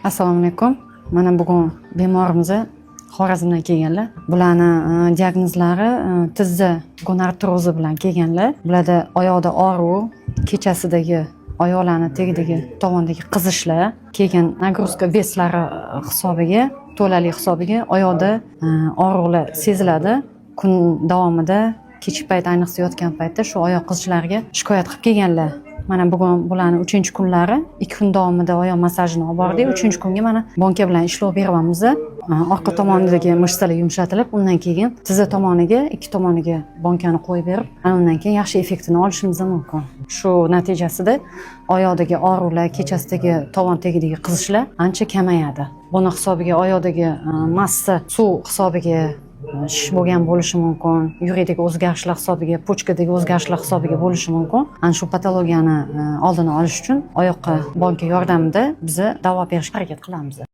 Assalomu alaykum. Mana bugun bemorimiz Xorazmdan kelganlar. Bularni diagnozlari tizza gonartrozi bilan kelganlar. Bularda oyoqda og'riq, kechasidagi oyoqlarni tagidagi tovondagi qizishlar, keyin нагрузка вес lari hisobiga, to'lalik hisobiga oyoqda og'riqlar seziladi. Kun davomida kechki payt, ayniqsa yotgan paytda shu oyoq qizishlariga shikoyat qilib kelganlar. Mana bugun bularni uchinchi kunlari, 2 kun davomida oyoq massajini olib bordik. Uchinchi kunga mana bonka bilan ishlov beryapmiz. Orqa tomonidagi мышца lar yumshatilib, undan keyin tizza tomoniga, ikki tomoniga bonkani qo'yib berib, ana undan keyin yaxshi effektini olishimiz mumkin. Shu natijasida oyoqdagi og'riqlar, kechasidagi tovon tagidagi qizishlar ancha kamayadi. Buni hisobiga oyoqdagi massa suv hisobiga shish bo'lgan bo'lishi mumkin, yurakdagi o'zgarishlar hisobiga, почка dagi o'zgarishlar hisobiga bo'lishi mumkin. Ana shu patologiyani oldini olish uchun oyoqqa bonka yordamida biza davo berishga harakat qilamiz.